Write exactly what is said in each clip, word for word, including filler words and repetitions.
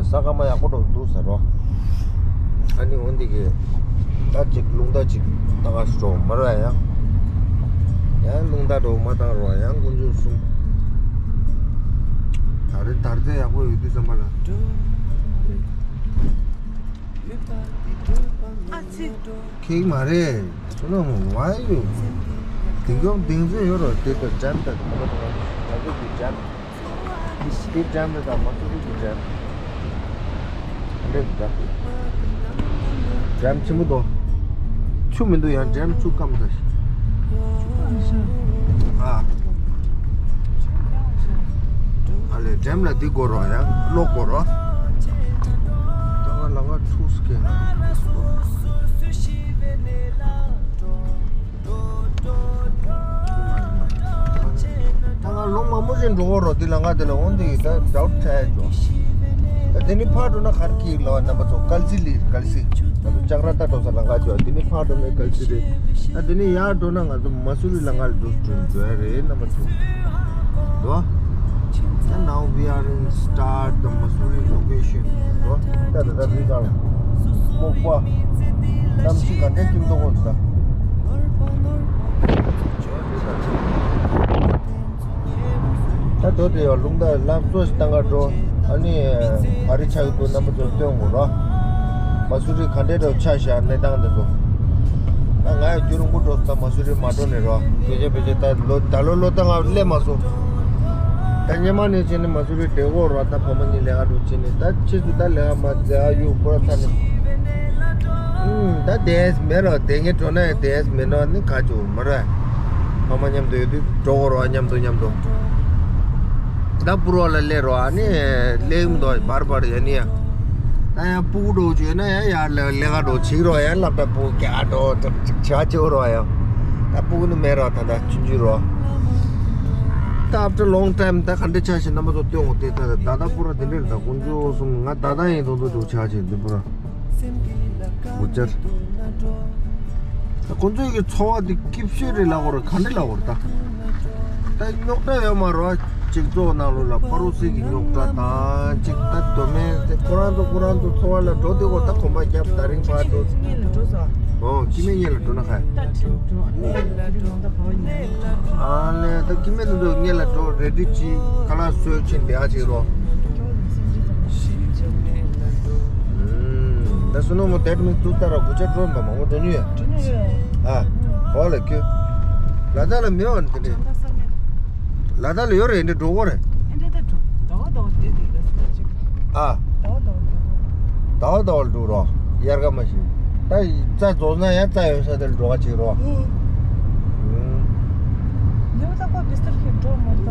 ས་ཀ་མ་ཡག་པོ་འགྲོ་འདུག་ཟེར་རོ། ཨ་ནི་འོན་ཏེ་གི་ད་ཅིག་རླུང་རྟ་ཅིག་ད་ག་ཞིག་འགྲོ་མ་ར་ཡང་། ཡང་རླུང་རྟ་འགྲོ་མ་བཏང་རོགས་ཡང་དཀོན་མཆོག་གསུམ། ད་རེས་དར་རྩེ་ཡག་པོ་ཡོད་དུས་ཙམ་པ་ལ། ཨ་ཙི། ཁེག་མ་རེད། སོ་ནམ་བ་ཡོད། དེང་སྐབས་གདེང་ཚོད་ཡོད་རོ། དེ་ལྟར་འགྲམ་དང་ཁ་པ་དང་ང་ཚོ་གི་འགྲམ། དེ་འགྲམ་དེ་དང་མ་སུ་རི་གི་འགྲམ། འགྲམ་འགྲམ་ཆེན་པོ་དོ། ཆུ་མི་འདུག་ཡང་འགྲམ་ཆུ་སྐམ་ད། ཨ། ཨ་ལས་འགྲམ་ལ་འདི་དགོས་རོགས་ཡང་གློག་དགོས་རོགས། ད་ང་ལ་ང་ཐུགས་སྐྱེ་ན། ད་ང་ལོ་མང་པོ་ཞིག་འགྲོ་གི་རོ། འདི་ལ་ང་དེ་ལ་འོང་དེ་ཡིན་ད་ཌའུཊ་ཆགས་ཡ་འགྲོ། ད་དེ་ནི་ཕར་འགྲོ་ན་གར་གྱི་ལ་བ་རྣམ་པ་ཚོ་གལ་སྲིད་ལི་གལ་སྲིད་ང་ཚོ་ལྕགས་ར་ལྟ་འགྲོ་ས་ལ་ང་འགྲོ། དེ་ནི་ཕར་འགྲོ་ན་གལ་སྲིད་རེད། ད་དེ་ནི་ཡར་འགྲོ་ན་ང་ཚོ་མ་སུ་རི་ལ་ང་འགྲོ་འགྲོ་འགྲོ་ཡ་རེད་རྣམ་པ་ཚོ། འགྲོ། ད་now we are in start the Mussoorie location. འགྲོ། ད་ད་ད་རི་གང་ལ་སྨུག་པ། གནམ་གཤིས་ག་འདྲས་ཀྱི་འདུག་གོ་ད། ད་དོ་དེ་ཡོད་རླུང་རྟ་ལམ་གཙོ་ཞིག་བཏང་ག་འགྲོ། ཨ་ནི་ག་རེ་ཆགས་ཀྱི་འདུག་རྣམ་པ་ཚོ་སྟོན་དགོས་རོ། མ་སུ་རི་ག་འདྲས་འགྲོ་ཆ་བཞག་གནས་སྟངས་དེ་ཚོ། ད་ང་ཡང་རྒྱུན་རིང་པོ་འགྲོ་ད་མ་སུ་རི་མ་འགྲོ་ནས་རོ། བེ་ཅེ་བེ་ཅེ་ད་ལོ་ད་ལོ་ལོ་ད་ང་སླེབས་མ་སོང་། ད་སྔོན་མ་ནས་བྱས་ནས་མ་སུ་རི་བསྡད་ཀྱི་ཡོད་རོ། ད་ཕ་མ་གཉིས་ལས་ཀ་འགྲོ་བྱས་ནས་ད་ཕྱིས་སུ་ད་ལས་ཀ་མ་ལས་ཀ་གཡུག་ཁོ་ར་ཚ་ནས། ཨུམ། ད་དེས་མེད་རོ། དེ་ངས་འགྲོ་ན་ཡང་དེས་མེད་ནོ་ནི་ག་ཅུ་མ་ར། ཕ་མ་མཉམ་དུ་ཡོད་དུས་འགྲོ་གོ་རོ། མཉམ་དུ་མཉམ་དུ། ད་པུར་བ་ལ་སླེབས་རོ། ཨ་ནི་སླེབས་མདོ་བར་བར་ཡ་ནི་ཡ། ད་ཡང་སྤུ་གུ་འགྲོ་ཅུ་ཡོད་ན་ཡང་ཡར་ལ་ལས་ཀ་འགྲོ་བྱེད་རོ། ཡང་སློབ་གྲྭ་སྤུ་གུ་རྒྱག་འགྲོ་ཅག་ཅག་རོ་ཡ། ད་སྤུ་གུ་ནི་མེད་རོ། ད་ད་ཆུང་ཆུང་རོ། ད་after long time ད་ག་འདྲ་ཆགས་ཤིག་རྣམ་པ་ཚོ་སྟོན་འོང་སྟེ། ད་ད་ད་ད་པུར་བ་དེ་འདྲ་རེད། ད་དཀོན་མཆོག་གསུམ་ང་ད་ད་ཡིན་དོན་དུ་འགྲོ་ཆགས་ཤིག་འདི་པུར་བ། སྒུག་བྱ། ད་ཁོང་ཚོའི་གི་འཚོ་བ་འདི་སྐྱིད་ཤོས་རེད་ལབ་དགོས་རེད། ག་འདྲ་ལབ་དགོས་རེད་ད། ད་རྙོག་དྲ་ཡོད་མ་རེད་པ། གཅིག་གཙོ་བོ་ནང་ལོགས་ལ་ཕ་རུ་སི་གི་རྙོག་དྲ་དང་གཅིག་ད་མདོ་སྨད་དེ་ཁོ་རང་ཚོ་ཁོ་རང་ཚོ་འཚོ་བ་ལ་འགྲོ་དེ་གོ་ད་གོམ་པ་རྒྱབ་ད་རིང་ཕར་འགྲོ། སྐྱེ་དམན་གཉིས་ལ་འགྲོ་ས། ཨོ་སྐྱེ་དམན་གཉིས་ལ་འགྲོ་ན་ཧ། ད་ཁྲིམས་འགྲོ་ཨ་ནི་ད་སྐྱེ་དམན་དེ་ཚོ་གཉིས་ལ་འགྲོ་རེ་ཌི་ཅིག་ཁ་ལག་བཟོས་ཕྱིན་བསྡད་ཨ་ཅིག་རོ། ད་སུ་ནོ་མོ་དེ་མི་ཏུ་ཏ་ར་གུ་ཆ་འགྲོ་མ་མང་པོ་འགྲོ་ཉུལ་ཡ། འགྲོ་ཉུལ་ཡ། ཨ། ཧོ་ལ་ཁྱོད། ལ་དྭགས་ལ་མེད་བ་འདི་འདྲ། ལ་དྭགས་ལ་ཡོད་རེད་འདི་འགྲོ་གོ་རེད། ཨ། ཟླ་བ་ཟླ་བ་ལ་འགྲོ་རོགས། དབྱར་ཁ་མ་ཤི། ད་རྩྭ་རྫོགས་ན་ཡང་རྩྭ་ཡོད་ས་དེར་འགྲོ་ག་བྱེད་རོགས། ཉི་མ་རྟག་པར་བི་སྟར་ཁེབས་འགྲོ་མ་རེད་ད།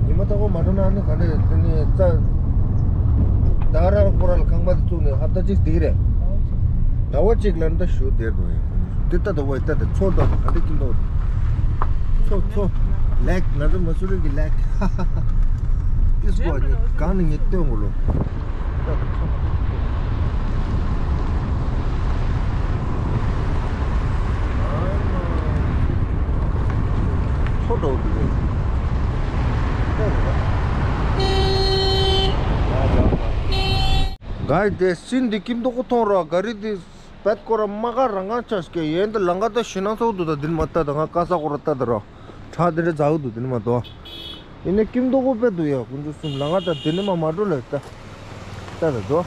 ཉི་མ་རྟག་པར་མ་འགྲོ་ན་ནི་ག་འདྲ་དེ་ནི་རྩྭ། ད་རང་ཁོ་རང་ལ་ཁང་པ་དེ་བཙུགས་ནས་ཧབ་ཏ་གཅིག་འདིག་རེད། ཟླ་བ་གཅིག་ལ་ནི་ད་ཞུ་བསྡད་འགྲོ་ཡིན། དེ་ལྟ་དུ་བ་ལྟ་དུ་མཚོ་དང་ག་འདྲ་ཀྱིན་འདུག་མཚོ་མཚོ། ལེག་ང་ཚོ་མ་སུ་རི་གི་ལེག་དེ་སྐོར་ནི་གང་ནི་ངས་སྟོན་དགོས་ལོ། ལྟ་དུ་མཚོ་ག་འདྲ་ཀྱིན་འདུག་མཚོ་འགྲོ་འདུག་རེད། ལྟ་དུ་ལ། ག་ཡི་དེ་སིན་འདི་ཀིམ་དོ་ཀོ་ཐོང་ར་ག་རི་དེ། བད་ཀོ་ར་མ་ཀ་རང་གང་ཆ་སྐྱེ་ཡན་དུ་ལང་ཀ་ད་ཤི་ན་ཚོགས་འདུག་ད་དིན་མ་ལྟ་ད་ང་ཀ་ས་ཀོ་ར་ལྟ་ད་ར་ཁྲག་དེ་འདྲ་ཛ་འུ་འདུག་དིན་མ་དོ། ཡིན་ན་ཀིམ་དོ་ཀོ་པད་འདུག་ཡ་ཀུན་ཚོ་གསུམ་ལང་ཀ་ད་དིན་མ་མ་འགྲོ་ལེ་ལྟ། ལྟ་ད་དོ།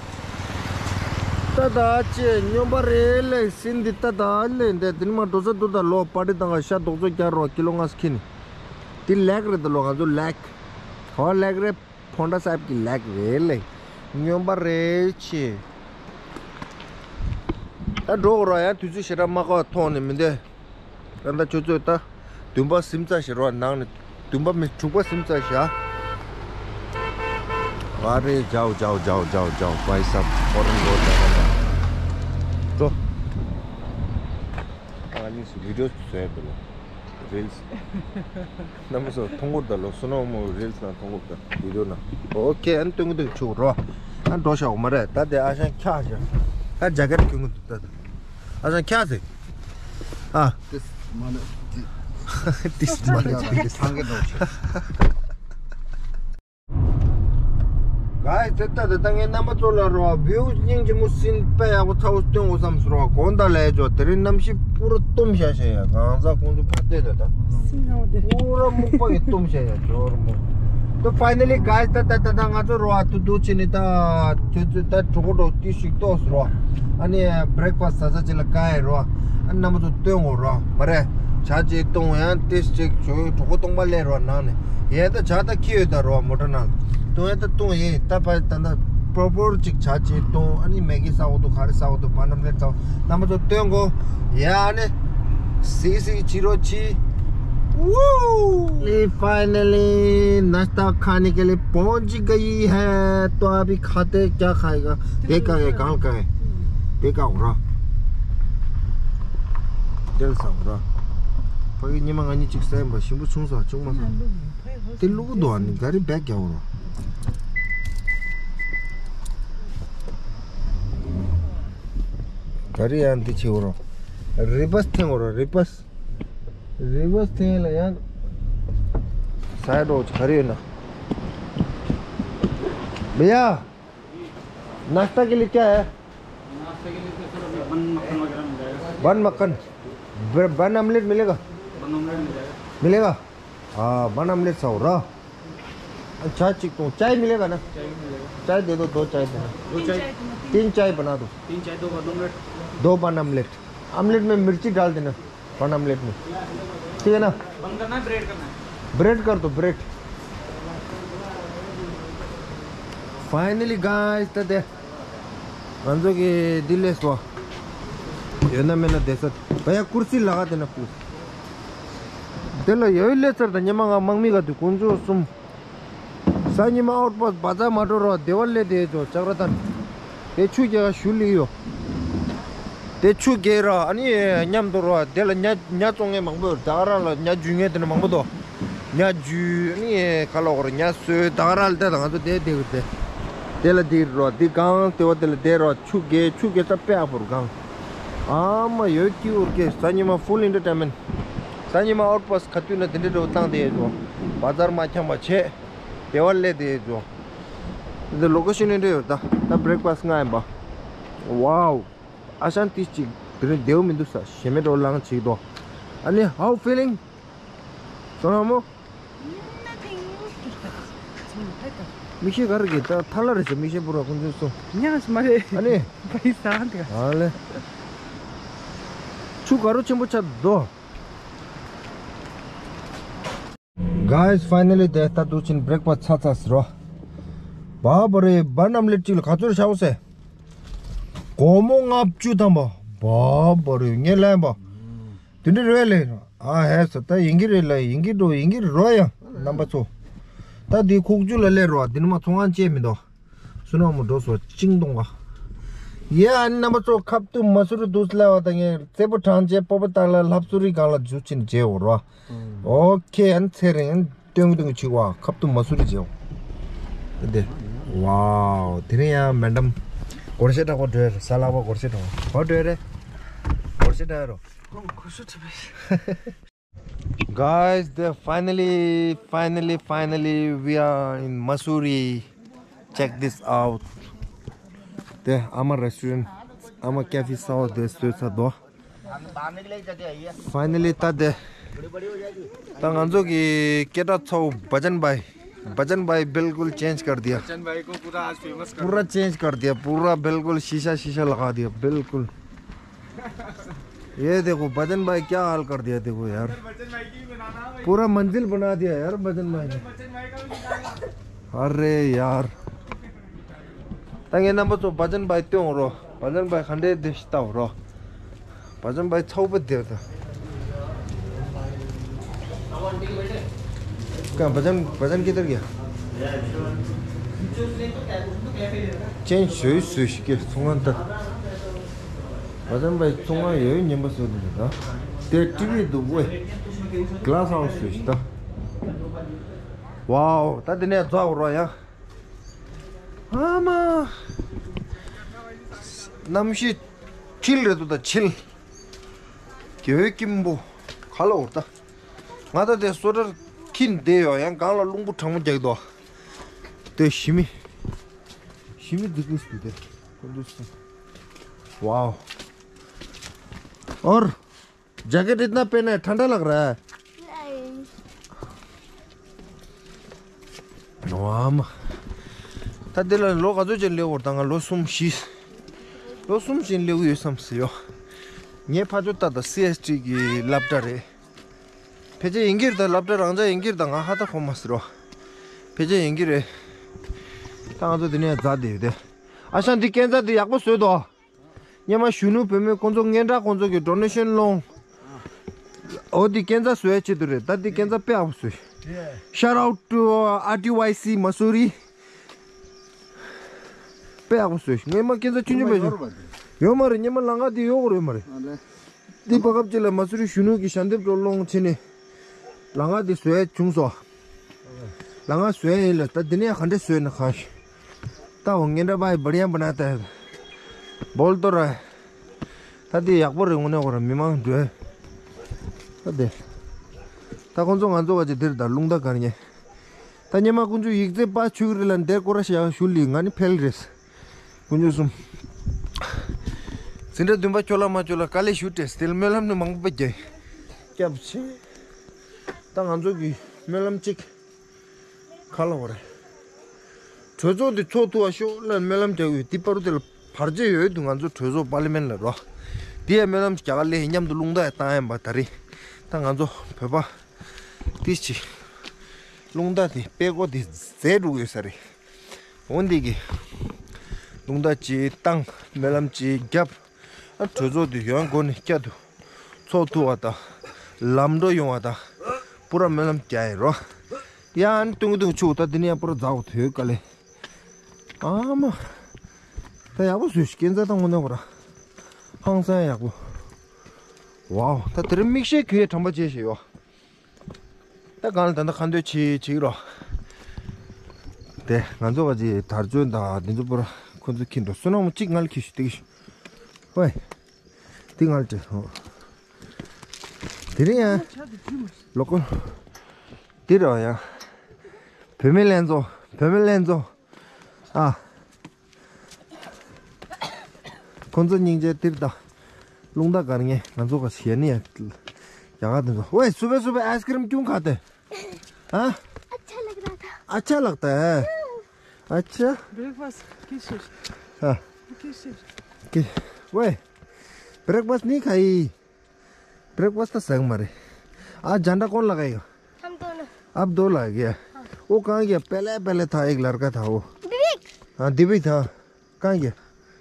ལྟ་ད་ཅེ་སྨྱོན་པ་རེད་ལེ་སིན་འདི་ལྟ་ད་ལེ་འདི་དིན་མ་འགྲོ་ས་འདུག་ད་ལོ་པ་ཏི་དང་ག་ཤ་རྡོག་ཚོ་རྒྱ་རོ་ཀི་ལོ་ང་སྐྱེ་ནི། དེ་ལེག་རེད་ད་ལོ་ང་ཚོ་ལེག་ཧོ་ལེག་རེད། ཕོན་ཌ་སཱིབ་ཀྱི་ལེག་རེད་ལེ། སྨྱོན་པ་རེད་ཆེ། ད་འགྲོ་གི་རོགས་ཡ་དུས་ཚོད་ཞེ་དྲག་མ་བཀག་མཐོང་ནས་མི་འདས། ད་ལྟ་ཆུ་ཚོད་ད་བདུན་པ་ཟིན་ཚར་ཞེ་རོགས་ནང་ནས་བདུན་པ་མི་དྲུག་པ་ཟིན་ཚར་བཞག་ཨ་རེ་ཇའོ་ཇའོ་ཇའོ་ཇའོ་ཇའོ་བྷའི་སབ་ཧོ་རན་རོ་ད་ད་ད་འགྲོ། ཨ་ནི་སུ་བི་ཌིའོ་བཟོས་འདུག་ལོ། རིལ་སི། རྣམ་པ་ཚོ་མཐོང་གི་རེད་ད་ལོ། སུ་ནོ་མོ་རིལ་སི་ནང་མཐོང་གི་རེད་ད། བི་ཌིའོ་ནང་། ཨོ་ཁེ། ཨ་ནི་སྟོན་གི་འདུག་ཆུ་རོ། ཨ་འགྲོ་ཤག་མ་རེད་ད། དེ་ཨ་ཞང་འཁྱག་ཤག་ཨ་ཇ་ཀེ་ཊི་གྱོན་གི་འདུག་ད། ཨ་ཞང་འཁྱག་ཟེར། ཨ། ཏིས་མ་ནི་ཏི། ཏིས་མ་ནི་ཏིས། ཐང་གི་འགྲོ་ཤག་ད་ ཨའི་དེ་ལྟ་དེ་ལྟ་ངས་རྣམ་པ་ཚོ་ལ་རོ་བིའུ་སྙིང་རྗེ་མོ་སིན་དཔེ་ཡག་པོ་ཚ་བོ་སྟོན་དགོས་བསམ་སོང་རོ། དགོང་དག་ལས་ཇོ་དེ་རིང་གནམ་གཤིས་པུ་ར་སྟོམ་ཤ་ཤ་ཡ་གང་ཟག་ཁོང་ཚོ་ཕར་བལྟས་དེ་ད། སིན་ནའོ་དེ། པུ་ར་སྨུག་པ་ཡི་སྟོམ་ཤ་ཡ་ཇོ་རོ་མོ། ད་ཕའི་ནལ་ལི་གའི་ད་ད་ད་ད་ང་ཚོ་རོ་ཨ་ཏུ་ཏུ་ཆེ་ནི་ད་ཁྱོད་ཚོ་ད་གྲོགས་པོ་གྲོགས་ཏི་ཞིག་ཏོག་སོང་རོ། ཨ་ནི་བྷི་རེག་ཕ་སི་ཟ་ས་ཅིག་ལ་ག་ཡེ་རོ། ཨ་རྣམ་པ་ཚོ་སྟོན་དགོས་རོ་མ་རེད། ཇ་ཅིག་བཏུང་ཡང་ཏེས་ཅིག་ཞོ་གྲོགས་པོ་སྟོང་པ་ལས་རོ་ནང་ནས་ཡས་ད་ཇ་ད་ཁྱི་ཡོད་ད་རོ་མོ་ཊ་ནང་བཏུང་ཡས་ད་བཏུང་ཡིན་ད་པ་ད་ད་པོར་པོར་ཅིག་ཇ་ཅིག་བཏུང་ཨ་ནི་མེ་གི་ས་འོག་ཏུ་ག་རེ་ས་འོག་ཏུ་བ་ནམ་ལེ་ཚ་རྣམ་པ་ཚོ་སྟོན་དགོས་ཡ་ཨ་ནི་སི་སི་ཅི་རོ་ཅི། Finally, नाश्ता खाने के लिए पहुंच गई है। तो अभी खाते हैं, क्या खाएगा? देखा है, गाल का है। देखा हो रहा। दिल सा हो रहा। ཕ་གི་ཉི་མ་ང་གཉིས་གཅིག་སེམས་པ་ཞིམ་པོ་ཆུང་ས་ཆུང་མ་ས། དེ་ལུག་དོ་ཨ་ནི་ག་རེ་བེག་རྒྱག་འོ་ར། ག་རེ་ཡང་འདི་ཆེ་འོ་ར། རི་བས་ཐེང་འོ་ར་རི་བས། རི་བས་ཐེང་ལ་ཡང་། སའི་ཌོ་ག་རེ་ཡོད་ན། भैया, नाश्ता के लिए क्या है? नाश्ते के लिए तो सर अभी बन मक्खन वगैरह मिल जाएगा। बन मक्खन। ब- बन ऑमलेट मिलेगा? बन ऑमलेट मिल जाएगा। मिलेगा? हाँ, बन ऑमलेट सा हो रहा। अच्छा, चिक तो चाय मिलेगा ना? चाय भी मिलेगा। चाय दे दो, दो चाय बना। दो चाय। तीन चाय बना दो। तीन चाय, दो बन ऑमलेट। दो बन ऑमलेट। ऑमलेट में मिर्ची डाल देना। बन ऑमलेट में। ठीक है ना? बंद करना है, ब्रेड करना है? ब्रेड कर दो, ब्रेड। Finally, guys, ད་དེ་ང་ཚོ་གི་འདི་སླེབས་སོང་། ཡོད་ན་མེད་ན་བསྡད་ས། भैया, कुर्सी लगा देना, please। དེ་ལ་ཡོད་སླེབས་ཚར། ད་ཉི་མ་ང་དམག་མི་ག་དུས་དཀོན་མཆོག་གསུམ། གཟའ་ཉི་མ་ཨའུཊ་པོ་སི་ཊི་བ་ཛར་མ་འགྲོ་རོགས། སྡེ་བ་སླེབས་དེ་ཚོ་ལྕགས་ར་ཐང་། དེ་ཆུ་རྐྱལ་ཞུ་ལི་ཡོད། དེ་ཆུ་རྐྱལ་ར་ཨ་ནི་མཉམ་དུ་རོགས། དེ་ལ་ཉ་ཉ་བཙོང་མཁན་མང་པོ་ཡོད། ད་ག་རང་ལ་ཉ་འཇུ་མཁན་དེ་འདྲ་མང་པོ་འདུག་ཉ་འཇུ་ཨ་ནི་ག་ལ་འོར་ཉ་གསོས་ད་ག་རང་ལ་དེ་ད་ང་ཚོ་དེ་དེ་དེ་དེ་ལ་དེ་རོགས། དེ་གང་དེ་བ་དེ་ལ་དེ་རོགས། ཆུ་རྐྱལ་ཆུ་རྐྱལ་ད་དཔེ་ཨ་ཕོར་གང་ཨ་མ་ཡོད་ཀྱི་འུར་སྐད། གཟའ་ཉི་མ་ཕུལ་ཨེན་ཊར་ཊེན་མེན་ཊི། གཟའ་ཉི་མ་ཨའུཊ་པོ་སི་ཊི་ག་དུས་ན་དེ་འདྲའི་འགྲོ་བཏང་དེ་ཡོད་འགྲོ། བ་ཛར་མ་འཁྱམ་པ་བྱས། སྡེ་བ་སླེབས་དེ་ཡོད་འགྲོ། འདི་ལོ་ཀེ་ཤན་ཨེ་འདྲ་ཡོད་ད། ད་བྷི་རེག་ཕ་སི་ཊི་ང་ཡིན་པ། Wow, ཨ་ཤང་ཏིས་ཅིག་དེ་རིང་བདེ་བོ་མི་འདུག་ས། ཞེ་མེད་འགྲོ་ལངས་བྱེད་དོ། ཨ་ནི་how feeling? སོང་ཧ་མོ། མིག་ཤེལ་ག་རེ་གི་ད་ཐ་ལ་རེ་བྱས། མིག་ཤེལ་པུ་ར་ཁོང་ཚོས་སོང་། ཉག་ཞིག་མ་རེད། ཨ་ནི། བའི་སང་དེ། ཨ་ལེ། ཆུ་དགའ་རོ་ཆེན་པོ་ཆགས་འདུག Guys, finally དེ་ལྟ་དུས་ཕྱིན་བྷི་རེག་ཕ་སི་ཊི་ཚར་ཚར་ཟེར་རོ། བ་བ་རེ་བ་ནམ་ལེ་གཅིག་ལ་ག་ཚོད་ཤའོ་སེ། སྒོར་མོ་ལྔ་བཅུ་ཐམ་པ། བ་བ་རེ་ངས་ལན་པ། དེ་འདྲ་རེད་ལེ། ཨ་ཧེ་ས་ད་ཡིན་གྱི་རེད་ལ་ཡིན་གྱི་འགྲོ་ཡིན་གྱི་རོ་ཡ། རྣམ་པ་ཚོ། ད་དེ་ཁུག་ཅུ་ལ་སླེབས་རོ། དེ་ནི་མ་ཚོང་ཁང་བཅས་མི་འདུག་སུ་ནོ་མོ་འགྲོ་སོ་ཅིང་གཏོང་བ། ཡ་ཨ་ནི་རྣམ་པ་ཚོ་ཁབ་ཏུ་མ་སུ་རི་དུས་སླེབས་བ་ད་ངས་རྩེ་པོ་གྲང་བཅས་སྤོ་པོ་ཏག་ལ་ལྷབ་སུ་རི་གང་ལ་འཇུ་ཕྱིན་བྱས་འོ་རོ། ཨོ་ཁེ་ཨན་ཚེ་རིང་སྟོན་གི་སྟོན་གི་ཆིག་བ་ཁབ་ཏུ་མ་སུ་རི་བྱེའོ། དེ། ཝའོ། དེ་རིང་ཡང་མེ་ཌམ་སྒོར་གཞས་གྲགས་པ་འགྲོ་ཡ་རེད། གཟའ་ལྷག་པ་སྒོར་གཞས་གྲགས་པ་ག་འགྲོ་ཡ་རེད། སྒོར་གཞས་གྲགས་ཡ་རོ། ཁོང་གོ་ཤོ་ཁྲི་པ། Guys, they finally, finally, finally, we are in Mussoorie. Check this out. དེ་ཨ་མ་རེ་སི་ཊོ་རན་ཊི། ཨ་མ་ཀེ་ཕེ་སའོ་དེ་སོས་ཚར་འདུག Finally ད་དེ། ད་ང་ཚོ་གི་སྐད་གྲགས་ཚ་བོ་བ་ཅན་བྷའི། བ་ཅན་བྷའི་ਬਿལ་ཀུལ་ཅེན་ཇི་ཀར་དིཡ། བ་ཅན་བྷའི་ཀོ་པུ་ར་ཨཱཇ་ཕེ་མ་སི་ཀར། पूरा चेंज कर दिया, पूरा बिल्कुल शीशा शीशा लगा दिया, बिल्कुल। ये देखो, वजन भाई क्या हाल कर दिया, देखो यार। पूरा मंजिल बना दिया यार वजन भाई ने। अरे यार। ད་ངས་རྣམ་པ་ཚོ་བ་ཅན་བྷའི་སྟོན་རོ། བ་ཅན་བྷའི་ག་འདྲའི་དེ་ཞིག་ལྟ་རོ། བ་ཅན་བྷའི་ཚ་བོ་དེ་ད། ཀ་བ་ཅན་བ་ཅན་किधर गया? ཅན་ཞོའི་སུ་ཞིག་གི་ཚོང་ཁང་ད། བ་ཅན་བྷའི་ཚོང་ཁང་ཡོད་ཉན་པ་སོ་དེ་ད། དེ་ཊི་ཝི་འདུག་ཝེ། གླ་སའོ་སུ་ཞིག་ད། ཝའོ། ད་དེ་ནས་རྫོགས་རོ་ཡ། ཨ་མ། གནམ་གཤིས་ཆིལ་རེད་འདུག་ད་ཆིལ། རྒྱལ་བའི་སྐྱིད་པོ། ག་ལ་འོར་ད། ང་ད་དེ་སོ་ཊར་འཁྱེར་བསྡད་ཡོད། ཡང་སྒང་ལ་རླུང་བུ་གྲང་མོ་རྒྱག་འདུག་དེ་ཞི་མི། ཁྱིམ་མི་འདི་ཀུས་འདུག་སྟེ། ཁོ་འདུག་སེ། ཝའོ། ཨོར། ཇེ་ཀེཊ་ཡིན་ན་པེ་ནེ་ཐན་ད་ལགས་ར། ནོའམ། ད་འདི་ལ་ལོ་ག་ཚོད་ཅིག་སླེབས་ཡོད་ད། ང་ལོ་གསུམ་བཞི། ལོ་གསུམ་ཅིག་སླེབས་ཡོད་བསམ་སྲིད་ཡོད། ངའི་ཕ་ཇོ་ཏ་ད་སི་ཨེས་ཊི་གི་སློབ་གྲྭ་རེད། ཕལ་ཆེར་ཡིན་གྱི་རེད་ད། སློབ་གྲྭ་རང་འཇགས་ཡིན་གྱི་རེད་ད། ང་ཧ་ད་གོ་མ་སྲིད་རོ། ཕལ་ཆེར་ཡིན་གྱི་རེད། ད་ང་ཚོ་འདི་ནས་རྫ་འདི་ཡོད་དེ། ཨ་ཞང་འདི་སྐས་འཛེག་འདི་ཡག་པོ་བཟོས་འདུག་སྔོན་མ་གཞོན་ནུ་བུད་མེད་ཁོང་ཚོ་སྔོན་གྲས་ཁོང་ཚོ་གི་ཌོ་ནེ་ཤན་སློང་། འོ་འདི་སྐས་འཛེག་བཟོ་ཡ་ཆེད་དུ་རེད། ད་འདི་སྐས་འཛེག་དཔེ་ཡག་པོ་བཟོས། Shout out to R T Y C Mussoorie. དཔེ་ཡག་པོ་བཟོས། སྔོན་མ་སྐས་འཛེག་ཆུང་ཆུང་མེད་ཅིང་། ཡོད་མ་རེད། སྔོན་མ་ལམ་ཁ་འདི་ཡོད་དགོས་རེད་མ་རེད། འདི་བར་སྐབས་ཅིག་ལ་མ་སུ་རི་གཞོན་ནུ་གི་ཞལ་འདེབས་སྒྲོག་སློང་བྱས་ནས། ལམ་ཁ་འདི་བཟོས་བྱུང་སོང་། ལམ་ཁ་བཟོས་ཡིན་ལ་ད་འདི་ནས་ག་འདྲས་བཟོས་ན་གང་ཞིག་ད་འོ་ངན་འདྲ་བ་ཡི་བར་ཡང་བ་ན་ད་བོལ་ཏོ་ར། ད་འདི་ཡག་པོ་རེད། དངོས་གནས་ཁོ་ར་མི་མང་འགྲོ། ད་འདི། ད་ཁོང་ཚོ་ང་ཚོ་ག་ཅིག་འདིར་ད་རླུང་རྟ་གར་ཉེ། ད་སྔོན་མ་དཀོན་མཆོག་ཡིག་ཚད་པ་ཆུ་རི་ལ་འདིར་སྐོར་ར་ཞག་ཞུ་ལི་ང་ནི་ཕེལ་རེད། དཀོན་མཆོག་གསུམ། འཛིན་གྲྭ་བདུན་པ་ཁྱོད་ལ་མ་ཁྱོད་ལ་དཀའ་ལས་ཞུ་སྤྲད་སྟེ་སྨོན་ལམ་ནི་མང་པོ་རྒྱག་སྐྱབས་ཆེ། ད་ང་ཚོ་གི་སྨོན་ལམ་གཅིག་ག་ལ་བ་རེད། གྲོས་ཚོགས་འདི་ཚོགས་ཐུབ་པ་ཤོག་ལ་སྨོན་ལམ་རྒྱག་ཡོད། འདི་པར་དེ་ལ་བར་ཆད་ཡོད་འདུག་ང་ཚོ་གྲོས་ཚོགས་པར་ལི་མེན་ལ་རོ། འདི་ཡ་སྨོན་ལམ་རྒྱག་ག་ལས་མཉམ་དུ་རླུང་རྟ་ཡ་བཏང་ཡ་མ་ད་རེད། ད་ང་ཚོ་བོད་པ། ཏི་ཅི། རླུང་རྟ་དེ་དཔེ་ཀོ་དེ་རྫས་འགྲོ་གི་ཡོད་ས་རེད། འོན་ཏེ་གི། རླུང་རྟ་ཅིག་བཏང་སྨོན་ལམ་ཅིག་བརྒྱབ། ཨ་གྲོས་ཚོགས་དེ་ཡོང་སྒོ་ནས་བསྐྱར་དུ་ཚོགས་ཐུབ་པ་དང་། ལམ་འགྲོ་ཡོང་བ་དང་། པུ་ར་སྨོན་ལམ་རྒྱག་ཡིན་རོ། ཡང་ཏུང་ཏུང་ཆུ་ད་དེ་ནས་ཡང་པུ་ར་འཛག་གོ་ཐོས་དཀའ་ལས། ཨ་མ། ད་ཡག་པོ་བཟོས་ཤིག་སྐས་འཛེག་དང་དངོས་གནས་པུ་ར། ཧང་སང་ཡག་པོ། ཝའོ་ད་དེ་རིང་མིག་ཤེལ་གྱོན་ཡས་དྲན་པ་བརྗེད་ཤེས་ཡོད། ད་གང་ལ་ད་ལྟ་ཁ་འདོན་བྱེད་བྱེད་རོགས། དེ་ང་ཚོ་བ་ཅི་དར་ཚོན་དང་འདི་ཚོ་པུ་ར་ཁོ་ཚོ་ཁྱི་འགྲོ་བསོད་ནམས་གཅིག་ང་ལ་ཁྱི་ཞུ་སྟེ་ཞུ། ཝེ། འདི་ང་ལ་སྤྲད་ཧོ། དེ་རིང་ཡང་ལོ་ཀོ། འདི་རོ་ཡང་། བུད་མེད་ལྷན་ཚོགས། བུད་མེད་ལྷན་ཚོགས། ཨ། ཁོང་ཚོ་སྙིང་རྗེ་ཏིར་ད། རླུང་རྟ་གར་ངེ་ང་ཚོ་ག་ཞེ་ནི་ཡ། ཡ་ག་དེ་ཚོ་ཝེ་སུ་བེ་སུ་བེ་ཨའི་སི་ཀི་རིམ་ཀྱུང་ཁ་ཏེ། ཨ། अच्छा लग रहा था। अच्छा लगता है। अच्छा। ब्रेकफास्ट किस चीज? हाँ। किस चीज? कि वे ब्रेकफास्ट नहीं खाई। ब्रेकफास्ट तो संग मारे। आज झंडा कौन लगाएगा? हम दोनों। आप दो लगा गया। हाँ। वो कहाँ गया? पहले पहले था एक लड़का था वो। विवेक। हाँ दिव्य था। कहाँ गया?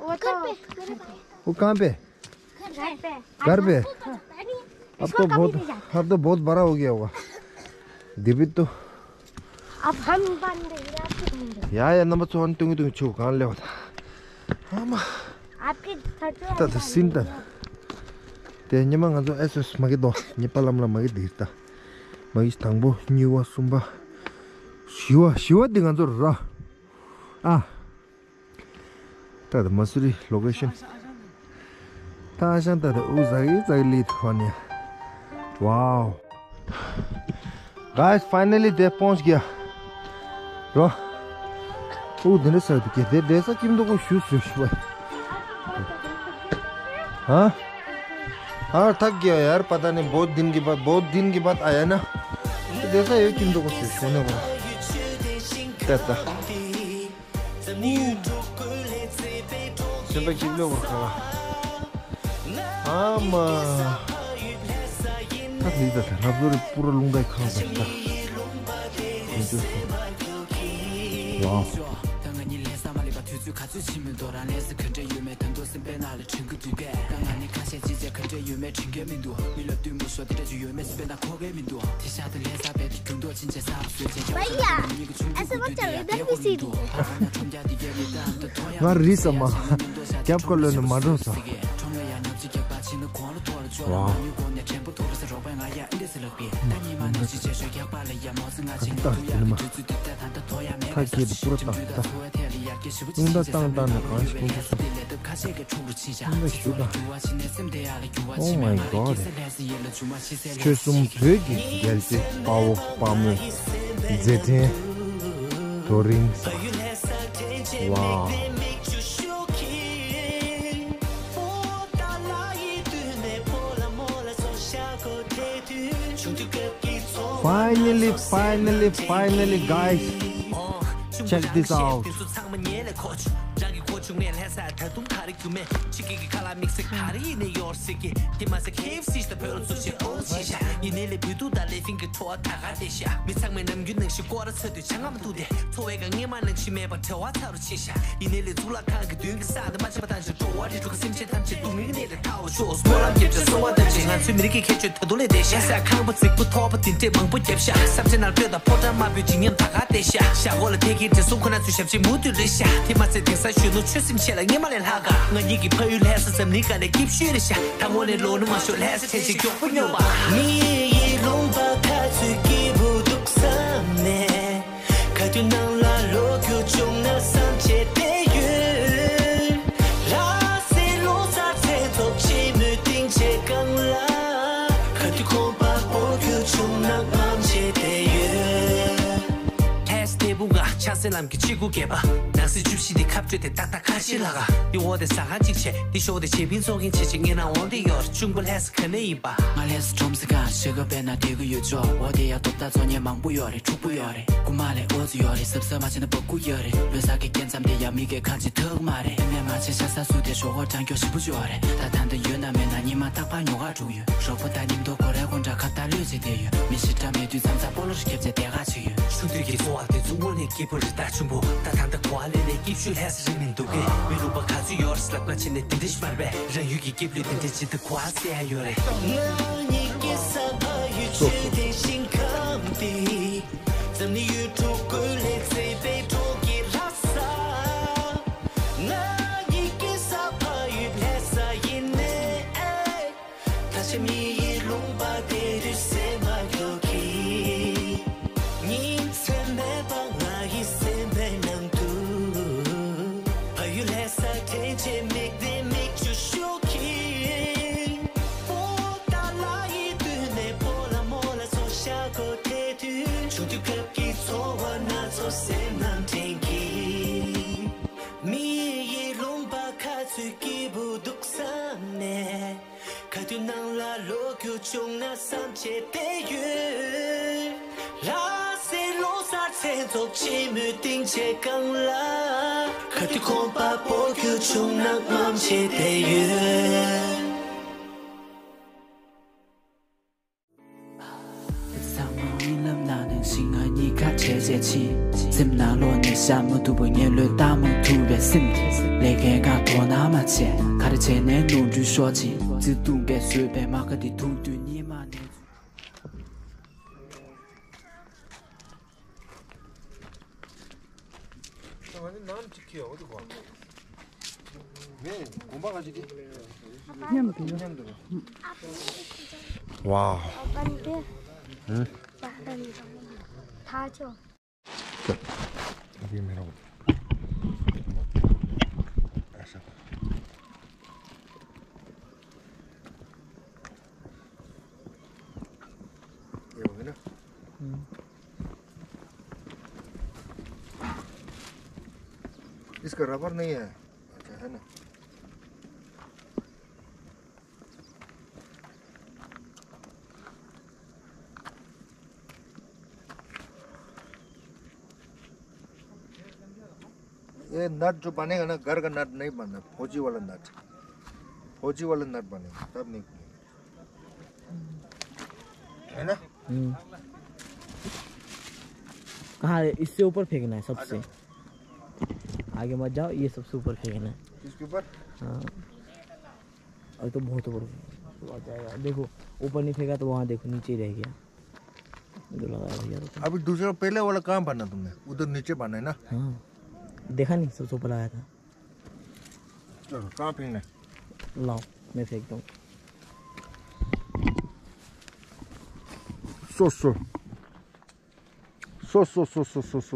वो तो घर पे। वो कहाँ पे? घर पे। घर पे। अब तो बहुत, अब तो बहुत बड़ा हो गया होगा। दिव्य तो। अब हम बांधेंगे, आपको बांधेंगे। ཡ་ཡ་རྣམ་པ་ཚོ་ཨ་ནི་ཏུང་ཏུང་ཆུ་གང་ལེ་བ་ད། ཨ་མ། आपके घर पे ད་ད་སིན་ད། དེ་ཉི་མ་ང་ཚོ་ཨེ་སོ་སི་མ་གི་དོ་ཉི་པ་ལམ་ལ་མ་གི་དེ་ད། མ་གི་དང་པོ་གཉིས་པ་གསུམ་པ། བཞི་བ་བཞི་བ་འདི་ང་ཚོ་ར། ཨ། ད་ད་མ་སུ་རི་ལོ་ཀེ་ཤན། ད་ཨ་ཞང་ད་ད་ཨུ་ཟ་གི་ཟ་གི་ལི་ཐ་ནི། Wow. Guys, finally they पहुंच गया. रो। ཨུ་དེ་འདྲ་ཟ་དུ་ཀེ་དེ་དེ་ས་ཀིམ་དུ་ཀོ་ཤུ་སུ་ཤུ་བ། ཧ། हाँ थक गया यार, पता नहीं बहुत दिन के बाद, बहुत दिन के बाद आया ना। तो जैसा ये किम तो कुछ होने को। कहता। Sen bak kimle korkar? Ama. Hadi de sen, ha böyle pura lunday kaldı. Wow. भैया, ऐसे मत चलो, इधर भी सीढ़ी है। ང་རིས་སམ་མ། རྒྱབ་ཁ་ལོན་ནི་མ་འགྲོ་ས། ཝའོ། ད་ད་དེ་ནི་མ། ཐག་གིས་པུ་ར་བཏང་ད། རླུང་རྟ་བཏང་བཏང་ནས་གང་ཞིག་ཁོང་ཚོ་སུ། རླུང་རྟ་ཞུ་ད། Oh my God. ཆོལ་གསུམ་བོད་ཀྱི་རྒྱལ་གཅེས་དཔའ་བོ་དཔའ་མོའི་མཛད་འཕྲིན་རྡོ་རིང་ས། ཝའོ། Finally, finally, finally, guys, check this out. Wow. इसका रबर नहीं है। अच्छा, है ना? ये नट जो बनेगा ना, घर का नट नहीं बनना, फौजी वाला नट, फौजी वाला नट बनेगा, तब नहीं खुलेगा। है ना? हम्म। कहाँ है? इससे ऊपर फेंकना है सबसे। आगे मत जाओ, ये सबसे ऊपर फेंकना है। इसके ऊपर? हाँ। अभी तो बहुत ऊपर आ जाएगा। देखो, ऊपर नहीं फेंका तो वहाँ देखो, नीचे ही रह गया। जो लगाया भैया तो। अभी दूसरा, पहले वाला कहाँ बांधा तुमने? उधर नीचे बांधा है ना? हाँ। देखा नहीं, सबसे ऊपर लगाया था। चलो, कहाँ फेंकना है? लाओ, मैं फेंकता हूँ। सो, सो। सो, सो, सो। सो, सो,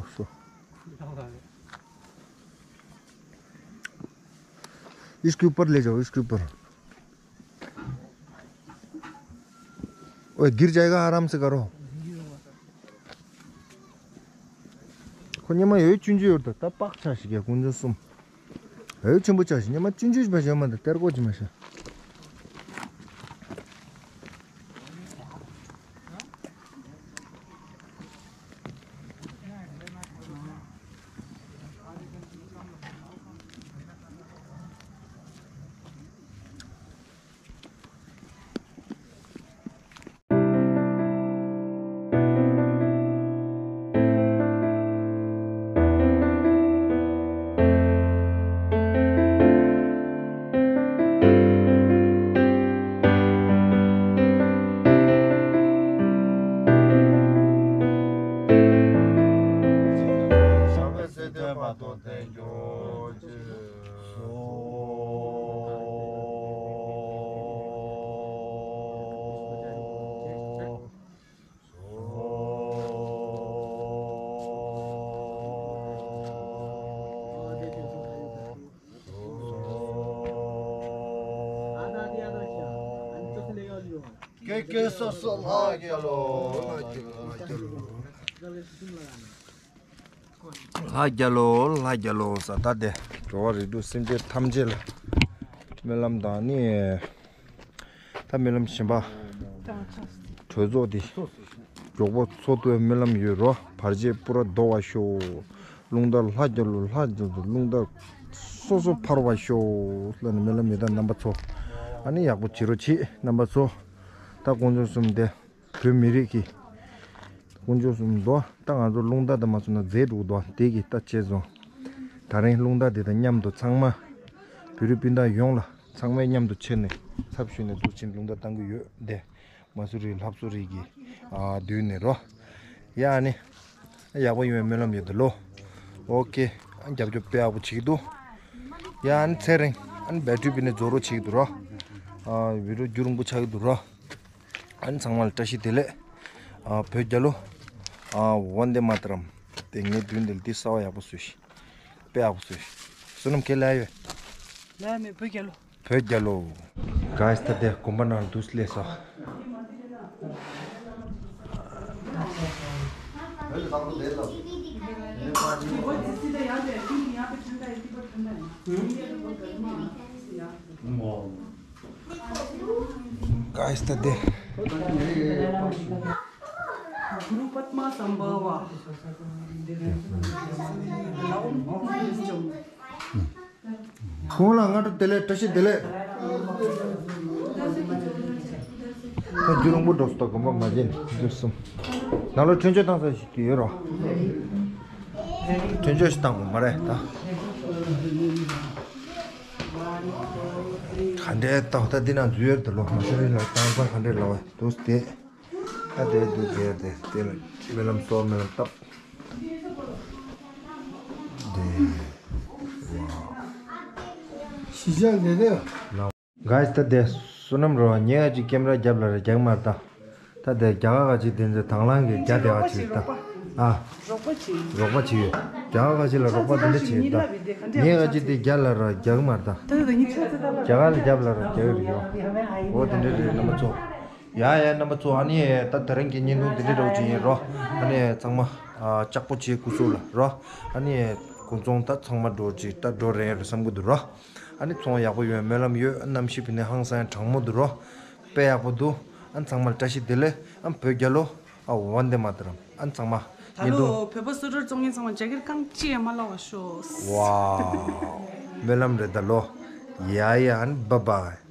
सो। इसके ऊपर ले जाओ, इसके ऊपर। ओए, गिर जाएगा, आराम से करो। ཁོ་སྙེ་མ་ཡོད་ཆུང་ཆུང་ཡོད་ད། ད་པགས་ཆགས་ཤིག་ག་དཀོན་མཆོག་གསུམ། ཡོད་ཆེན་པོ་ཆགས་ཤིག་སྙེ་མ་ཆུང་ཆུང་ཞིག་མ་ཞོན་མ་ད་སྟེར་གོ་ཅི་མ་ཤ། ཀེ་ཀེ་སོ་སོ་ལྷ་རྒྱལ་ལོ། ལྷ་རྒྱལ་ལོ། ལྷ་རྒྱལ་ལོ། ལྷ་རྒྱལ་ལོ་ཟེར། ད་དེ་འགྲོ་བ་རིགས་དྲུག་སེམས་ཅན་ཐམས་ཅད་ལ་སྨོན་ལམ་དང་ནི། ད་སྨོན་ལམ་གཞན་པ། གྲོས་ཚོགས་འདི་མགྱོགས་པོ་ཚོགས་ཐུབ་པའི་སྨོན་ལམ་ཡོད་རོ། བར་ཆད་པུ་ར་བཟློག་པར་ཤོག་རླུང་རྟ་ལྷ་རྒྱལ་ལོ། ལྷ་རྒྱལ་ལོ། རླུང་རྟ་སོ་སོ་འཕར་བར་ཤོག་ལབ་ནས་སྨོན་ལམ་ཡོད་ད། རྣམ་པ་ཚོ་ཨ་ནི་ཡག་པོ་བྱེད་རོགས་བྱེད། རྣམ་པ་ཚོ་ད་དཀོན་མཆོག་གསུམ་དེ་བོད་མི་རིགས་ཀྱི་དཀོན་མཆོག་གསུམ་དོ། ད་ང་ཚོ་རླུང་རྟ་དེ་མ་སོང་ན་རྫས་འགྲོ་གི་འདུག་དེ་གི་ད་བྱས་སོང་། ད་རིང་རླུང་རྟ་དེ་དང་མཉམ་དུ་ཚང་མ་བོད་རིགས་སྤུན་ཟླ་ཡོངས་ལ་ཚང་མས་མཉམ་དུ་ཕྱེ་ནས་ཚབ་ཞུས་ནས་འདུག་ཕྱིན་རླུང་རྟ་བཏང་གི་ཡོད་དེ། མ་སུ་རི་ལྷ་སུ་རི་གི་ཨ་མདུན་ནས་རོ། ཡ་ཨ་ནི་ཡག་པོ་ཡོང་བའི་སྨོན་ལམ་ཡོད་དེ་ལོ། ཨོ་ཀེ། ཨ་རྒྱབ་སྐྱོར་དཔེ་ཡག་པོ་བྱེད་ཀྱི་འདུག་ཡ་ཨ་ནི་ཚེ་རིང་ཨ་ནི་བེ་ཊི་རི་པི་ནས་རྫོགས་རོགས་བྱེད་ཀྱི་འདུག་རོ། ཨ་བི་ཌི་ཡོ་རྒྱུན་རིང་པོ་ཆགས་ཀྱི་འདུག་རོ། ཨ་ནི་ཚང་མ་ལ་བཀྲ་ཤིས་བདེ་ལེགས། ཨ་བོད་རྒྱལ་ལོ། ཨ་ཝན་དེ་མ་ཏ་རམ། དེ་ངའི་མདུན་དེ་ལ་འདི་གསར་པ་ཡག་པོ་བཟོས་ཤིག་དཔེ་ཡག་པོ་བཟོས་ཤིག་བསོད་ནམས་ཁྱེད་ལ་ཡོད། ལ་མེད་བོད་རྒྱལ་ལོ། བོད་རྒྱལ་ལོ། གཱས་ད་དེ་དགོན་པ་ནང་འདུག་སླེབས་སོ། གཱས་ད་དེ། གུ་རུ་པདྨ་སམ་བྷ་ཝ། ཁོང་ལ་སྔ་དྲོ་བདེ་ལེགས། བཀྲ་ཤིས་བདེ་ལེགས། ད་རྒྱུན་རིང་པོ་འགྲོ་སོང་། ད་དགོན་པ་མ་བརྗེད་ནས་འགྱུར་སོང་། ནང་ལོགས་མཆོད་མཇལ་བཏང་ས་ཞིག་ཡོད་རོ། མཆོད་མཇལ་ཞིག་བཏང་དགོས་མ་རེད་ད། ག་འདྲའི་ལྟ་བ་ད་འདི་ན་འཛུལ་ཡོད་དེ་ལོ། མ་ཤོར་ཡིན་ལ་བཏང་ས་ག་འདྲའི་ལ་བ་འདུག་སྟེ། ཨ་དེ་དུ་དེ་དེ་དེ་ལ་སྨོན་ལམ་གསོལ། སྨོན་ལམ་བཏབ། དེ་ཝའོ། གཞིས་ཆགས་འདི་དེ། གཱས་ད་དེ་བསོད་ནམས་རོ། ངས་ཨ་ཅིག་ཀེམ་ར་རྒྱབ་ལ་ར་རྒྱག་མར་ད། ད་དེ་རྒྱ་གར་ག་ཅིག་དེ་ཚོ་དང་བླངས་ཀྱི་རྒྱ་དེ་ག་ཅིག་ད། ཨ། རོགས་པ་བྱེད། རོགས་པ་བྱེད་ཡོད། རྒྱ་གར་ག་ཅིག་ལ་རོགས་པ་དེ་འདྲ་བྱེད་ད། ངས་ག་ཅིག་དེ་རྒྱ་ལ་ར་རྒྱག་མར་ད། རྒྱ་གར་ལ་རྒྱབ་ལ་ར་རྒྱག་ཡོད་རེད་ཡོ། འོ་དེ་འདྲ་རེད་རྣམ་པ་ཚོ། ཡ་ཡ་རྣམ་པ་ཚོ། ཨ་ནི་ད་དེ་རིང་གི་བརྙན་ཐུང་དེ་འདྲ་འདྲ་བོ་ཅིག་ཡིན་རོ། ཨ་ནི་ཚང་མ་ལྕགས་པོ་བྱེད་སྐུ་གཟུགས་ལ་རོ། ཨ་ནི་དགུན་ཚོང་ད་ཚང་མ་འགྲོ་ཅིག་ད་འགྲོ་རན་རེད་བསམ་གི་འདུག་རོ། ཨ་ནི་ཚོང་ཡག་པོ་ཡོང་སྨོན་ལམ་ཡོད། གནམ་གཤིས་ཕི་ནས་ཧང་སང་གྲང་མོ་འདུག་རོ། དཔེ་ཡག་པོ་འདུག་ཨ་ཚང་མ་ལ་བཀྲ་ཤིས་བདེ་ལེགས། ཨ་བོད་རྒྱལ་ལོ། ཨ་ཝན་དེ་མ་ཏ་རམ། ཨ་ཚང་མ་ད་ལོ་བོད་པ་སུ་ཊར་བཙོང་མཁན་ཚང་མ་རྒྱ་གར་རྐང་གཅིག་ཡང་མ་བརླག་པ་ཤོག་ཝའོ། སྨོན་ལམ་རེད་ད་ལོ། ཡ་ཡ་ཨ་ནི་བཱའི་བཱའི།